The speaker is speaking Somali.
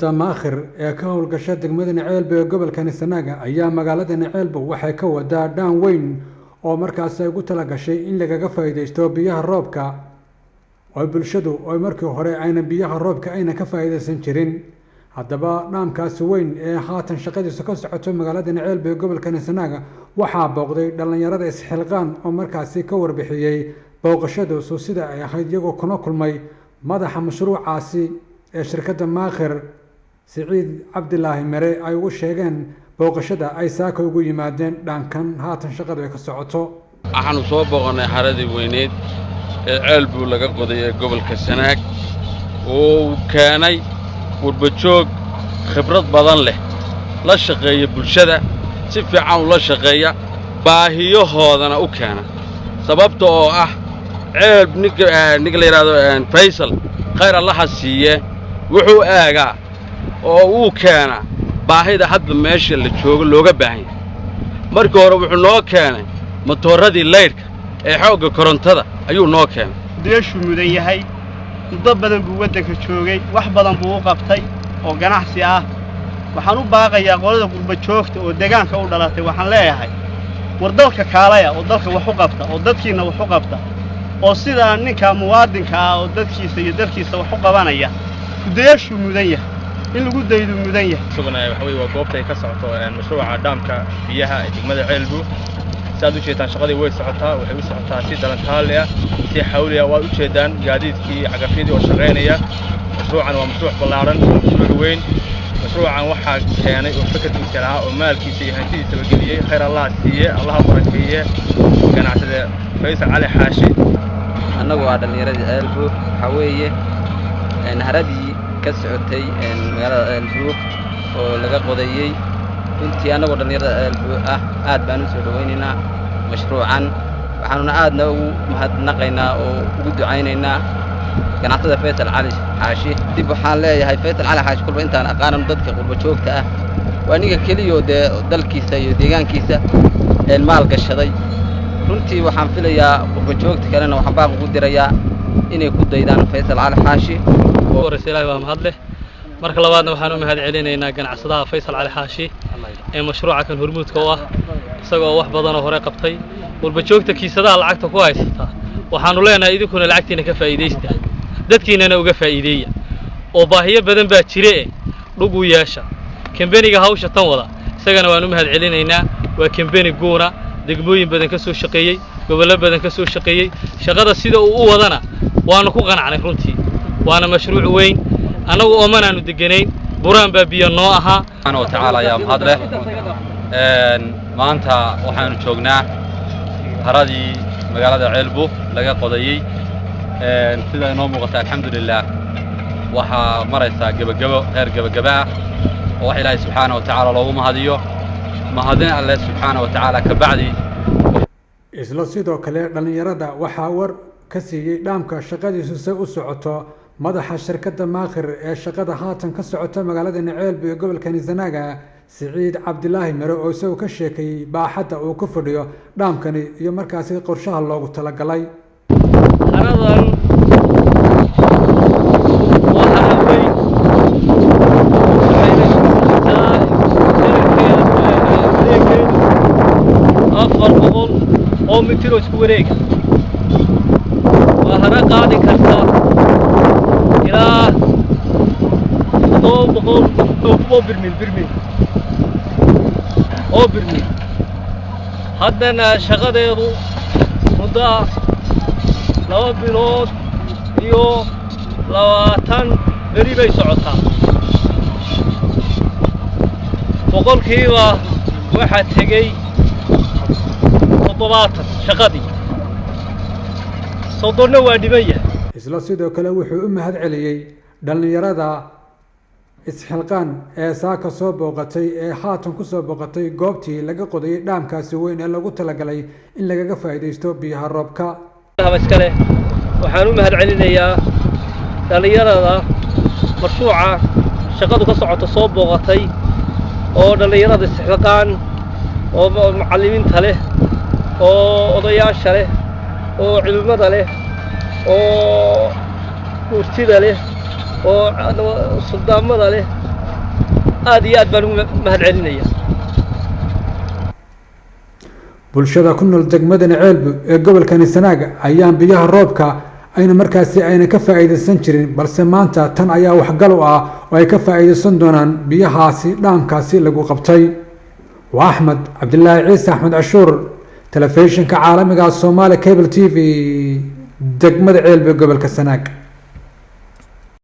Maakhir ee ka howlgasha degmada Ceelbo ee gobolka Sanaaga ayaa magaalada Ceelbo waxay ka wadaa dhaan weyn oo markaasi ay ugu talagashay in lagaga faa'iidaysto biyaha roobka, oo bulshadu oo markii hore ayna biyaha roobka ayna ka faa'iidaysan jirin. Haddaba dhaamkaasi weyn ee haatan shaqadiisu ka socoto magaalada Ceelbo ee gobolka Sanaaga waxaa booqday dhallinyarada isxilqaan oo markaasi ka warbixiyey booqashadoosu sida ay ahayd, iyagoo kuna kulmay madaxa mashruucaasi ee shirkadda Maakhir, Siciid Cabdilaahi Mere, ay ugu sheegeen booqashada ay saaka ugu yimaadeen dhaankan haatan shaqadu ay ka socoto. Waxaannu soo booqannay xaradii weyneyd ee Ceelbuu laga qoday ee gobolka Sanaag, oo uu keenay qurbajoog khibrad badan leh, la shaqeeya bulshada, si fiican ula shaqeeya, baahiyahoodana u keena. Sababta oo ah Ceelb ninka la yidhaahdo Faysal, khayr Allaha siiye, wuxuu eegaa oo uu keenaa baahida hadba meesha la joogo looga baahan yahay. Markii hore wuxuu noo keenay matooradii laydhka ee xoogga korontada ayuu noo keenay. Deeshuu mudan yahay, muddo badan buu waddanka joogay, wax badan buu u qabtay oo ganacsi ah. Waxaan u baaqayaa qolada qurba joogta oo deegaanka u dhalatay, waxaan leeyahay war dalka kaalaya oo dalka wax u qabta oo dadkiinna wax u qabta, oo sidaa ninka muwaadinka ah oo dadkiisa iyo dalkiisa wax u qabanaya kudayaashuu mudan yahay in lagu daydu mudan yahay. Suganahay waxa weye waa goobta ay ka socoto mashruuca dhaamka biyaha ee degmada Ceelbu. Si aad u jeedaan, shaqadii way socotaa, waxay u socotaa si dalantaali ah, si xawli ah. Waad u jeedaan gaadiidkii cagafyadii oo shaqaynaya. Mashruucan waa mashruuc ballaadhan, waa mashruuc weyn. Mashruucan waxaa keenay oo fakarkiisa lahaa oo maalkiisa iyo hantidiisaba geliyey, khayr Allaha siiye, Allaha barakeeye, ganacsade Faysal Cali Xaashi. Annagu waa dhallinyaradii Ceelbu. Waxaa weeye haradii ka socotay magaalada Ceelbu oo laga qodayey. Runtii annagoo dhallinyarada Ceelbu ah aad baan u soo dhowaynaynaa mashruucan, waxaanuna aadna ugu mahadnaqaynaa oo ugu ducaynaynaa ganacsada Faysal Cali Xaashi. Dib waxaan leeyahay Faysal Cali Xaashi, kulba intaan aqaanan dadka qurba joogta ah waa ninka keliyoo dee dalkiisa iyo deegaankiisa maal gashaday. Runtii waxaan filayaa qurba joogta kalena waxaan baaq ugu dirayaa inay ku daydaan Faysal Cali Xaashi. Horeysa Ilahi baa mahad leh, marka labaadna waxaan u mahad celinaynaa ganacsadaha Faysal Cali Xaashi ee mashruuca kan hormuudka u ah, isagoo wax badanoo hore qabtay. Qurba joogta kiisadaha lacagta ku haysataa waxaanu leenahay idinkuna lacagtiina ka faa'iidaysta, dadkiinana uga faa'iideeya, oo baahiyo badan baa jire e dhug u yeesha. Kambeniga hawsha tan wada isagana waan u mahad celinaynaa. Waa kambeni guuna, degmooyin badan ka soo shaqeeyey, gobollo badan ka soo shaqeeyey. Shaqada sida uu u wadana waanu ku qanacnay runtii, waana mashruuc weyn. Annagu oomanaanu deganayn, buraan baa biyo noo ahaa. Subxaana wa tacaala ayaa mahad leh. Maanta waxaanu joognaa haradii magaalada Ceelbu laga qodayey. Sida inoo muuqata, alxamdulilah, waxaa maraysaa gebagebo, heer gebagebe ah, oo wax Ilaahay subxaana wa tacaala loogu mahadiyo. Mahadin Alleh subxaana wa tacaala ka bacdi, Isla sidoo kale dhallinyarada waxaa war ka siiyey dhaamka shaqadiisu say u socoto madaxa shirkadda Maakhir ee shaqada haatan ka socota magaalada Ceelbu ee gobolka Sanaaga, Siciid Cabdilaahi Mere, oo isagoo ka sheekeeyey baaxadda uu ku fadhiyo dhaamkani iyo markaasi qorshaha loogu talagalay. Haradan waa hara weyn, waxayna isku jirtaa dhererkeeda, wareegeedu 400 oo mitir oo isku wareega. Waa hara qaadi karta ilaa 700 oo birmiil oo birmiil. Haddana shaqadeedu muddo 2 bilood iyo 20 beri bay socotaa. Boqolkiiba waxaa tegey 70 shaqadii, 30-na waa dhiman yahay. Isla sidoo kale wuxuu u mahad celiyey dhallinyarada isxilqaan ee saaka soo booqatay, ee haatan ku soo booqatay goobtii laga qodayay dhaamkaasi weyn ee lagu talagalay in lagaga faa'iidaysto biyaha roobka. Haba iskale, waxaan u mahad celinayaa dhallinyarada mashruuca shaqadu ka socoto soo booqatay, oo dhallinyarada isxilqaan, oo macallimiinta leh, oo odayaasha leh, oo culimmada leh, oo murtida leh, oo suldaamada leh. Aad iyo aad baan ugu mahad celinaya. Bulshada ku nool degmada Ceelbu ee gobolkani Sanaaga ayaan biyaha roobka ayna markaasi ayna ka faa'iidaysan jirin, balse maanta tan ayaa waxgal u ah oo ay ka faa'iidaysan doonaan biyahaasi dhaamkaasi lagu qabtay. Waa Axmed Cabdilaahi Ciise, Axmed Cashuur, telefishinka caalamiga Soomaali Cable TV, degmada Ceelbu ee gobolka Sanaag.